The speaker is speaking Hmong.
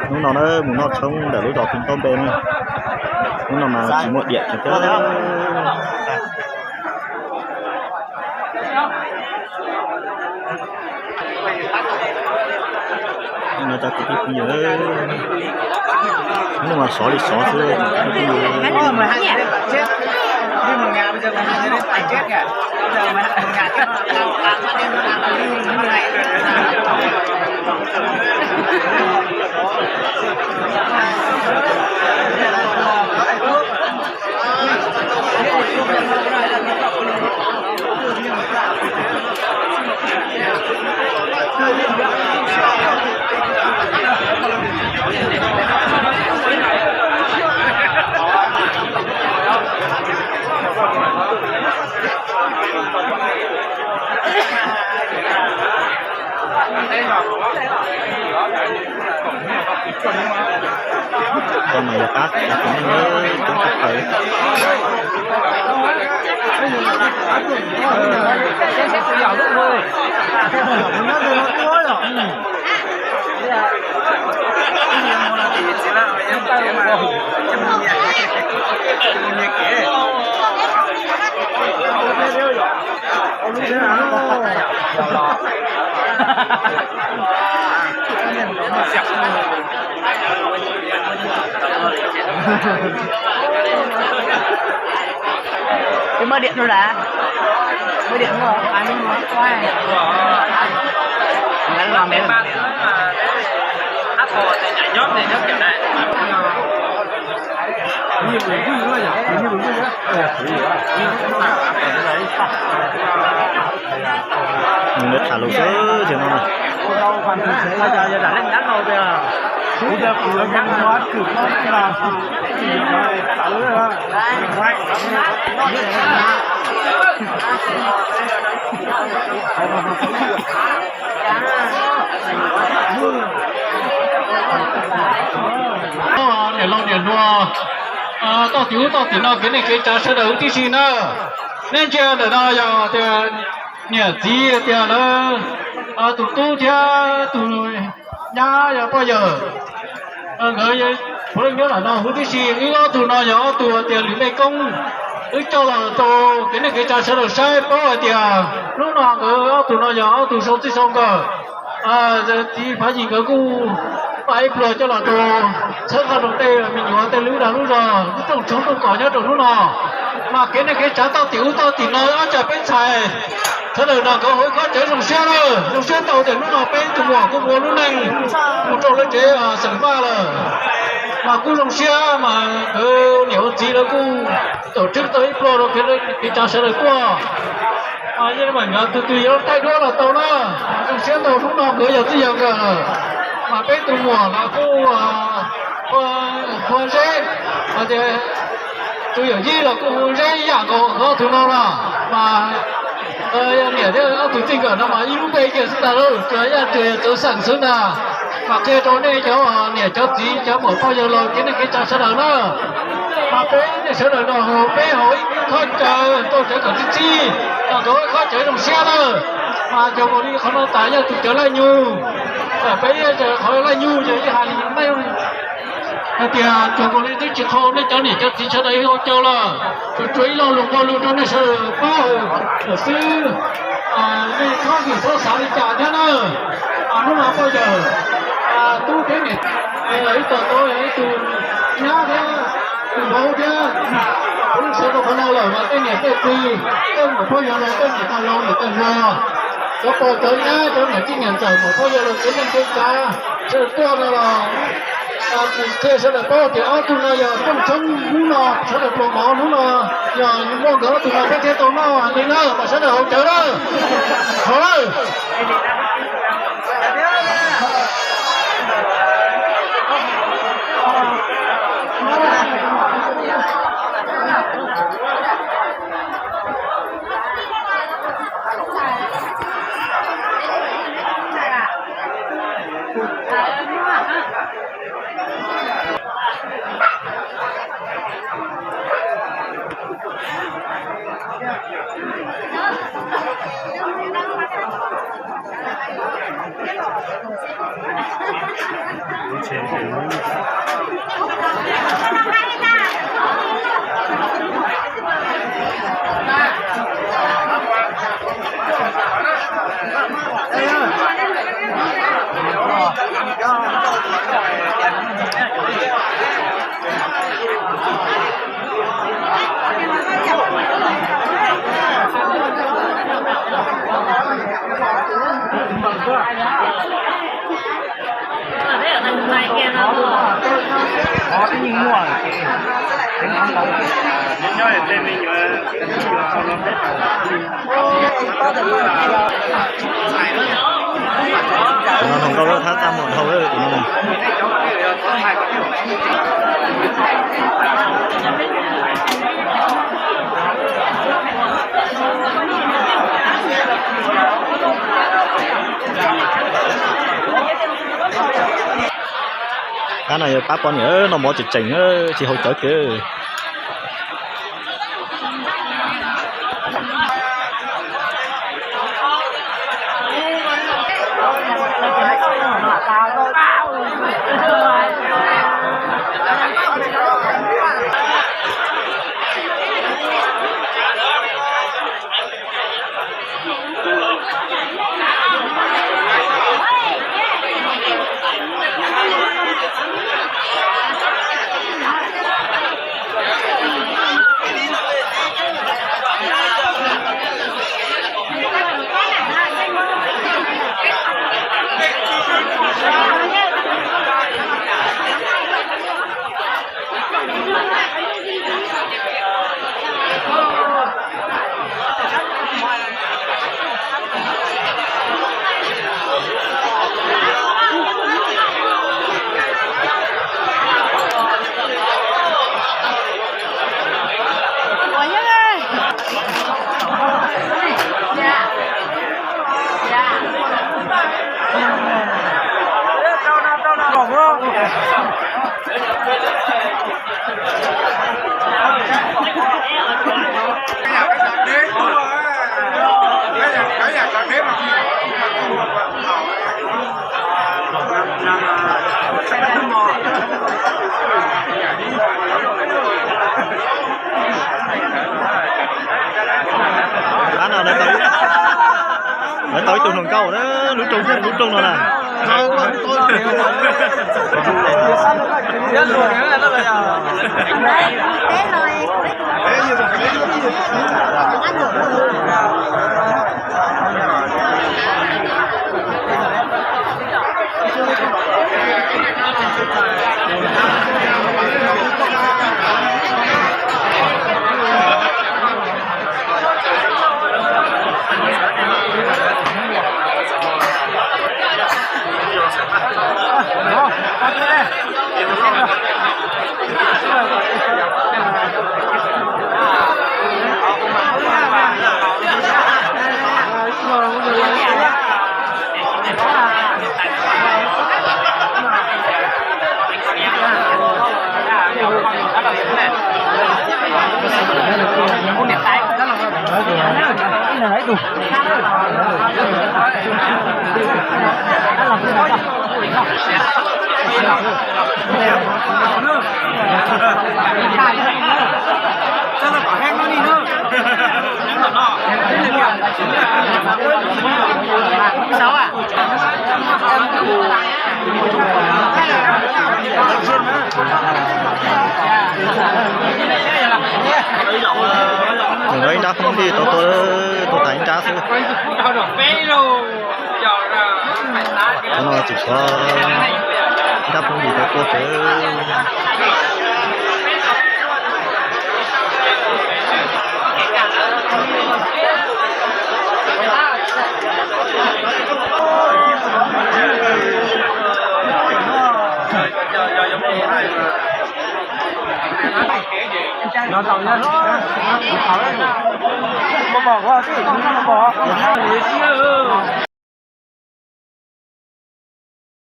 Hnub no na mus noj tshoob ntawm lub zos Phim Taub Npe na. Hnub no mas tsis muaj diam kiag thiab. Hnub no cov kwv tij phooj ywg, hnub no mas sov li sov xwb. Koj mas yog qab cov neeg coob tshaj plaws. Tus muaj diam rau lawm. Muaj diam rau lawm. Nws tham lus xwb tiag no. Niam laus niam hluas, toj tim ub toj tim no kev neej kev tsav sawv daws huv tib si na. Neb ntsia ntawm no yog tias niam txiv tias lawv tus tub thiab tus nyab yog poj yawm. Nkawd puav leej nyob ntawm no huv tib si. Wb ob tug no yog ob tug tias lwm mej koob, wb coj los rau kev neej kev tsav sawv daws saib paub hais tias hnub no nkawd ob tug no yog ob tug sau txij sau nkawm. Txiv Phav Yim nkawd kuj pab ib pluag coj los rau txhawb nqa rau tej me nyuam tej lub dag lub zog lub rooj tshoob rooj kos nyob rau hnub no. Mas kev neej kev tsav toj tim ub toj tim no ob tsav peb ntxhais sawv daws no nkawd ua ib khob cawv zoo siab lawm, zoo siab tau tias hnub no peb tus muam kuj mus ua lub neej mus rau lawv tsev xeem Vaj lawm. Mas kuj zoo siab mas nkawd niam ua txiv lawv kuj txaus tswb tau ib pluag rau kev tsav sawv daws tuaj. Yeej meem nkawd tus twg yuav taij duab los tau na, zoo siab tau hnub no nkawd yog txij yog nkawm lawm. Mas peb tus muam los kuj hu Zeb, hais tias tus yawm yij los kuj hu Zeb ib yam nkaus nkawd ob tug no los mas niam thiab ob tug txij nkawm no mas ib lub npe kiag xwb ntag lauj, tsuas ib yam tsuas yog txawv xeem xwb ntag. Mas qhia rau nej cov niam cov txiv cov muam pog yawg laus kev neej kev tsav sawv daws na, mas peb nej sawv daws no hu peb haus ib khob cawv rau cawv kom txi txi, kom nkawd ua ib khob cawv zoo siab lawm. Mas cov nkaus li qhov no tas yog tus cawv laj nyug, peb qhov laj nyug ces ib hais li hais tias cov nkaus li twb tsis qhau nej cov niam cov txiv sawv daws ua cawv lawm, tsuas tsuas ib lo lus nqua lus rau nej sawv daws paub lawm xwb. Nej txhob vim txhob xav li cas thiab na. Hnub no poj yawm tub peb niam ib tog tau ib tug nyab thiab tus vauv thiab, kuv lub sawv rau qhov no lawm mas tej niam tej txiv, tej muam pog yawg laus, tej niam tej laus niam tej hluas, cov pog cov nyab cov niam tij niam ntxawm muam pog yawg laus kev neej kev tsav sawv daws tuaj no los qhia sawv daws paub tias ob tug no yog rooj tshoob hnub no sawv daws pluas mov hnub no yog muaj nkawd ob tug no peb thiaj tau noj li na, mas sawv daws haus cawv na. Haus lawm. Cov no hluas nkauj loj thab txaj muag dhau lawm tus no. Kab no yog pab poj niam noj mov tseem tseem, tsis haus cawv kiag. Qab no lawv tau ib tug hluas nkauj na, lub rooj, lub rooj no na. Nws ib nrab phooj ywg tau tuaj, tuaj tas ib nrab xwb. Cov no tseem tshuav ib nrab phooj ywg tau tuaj xwb.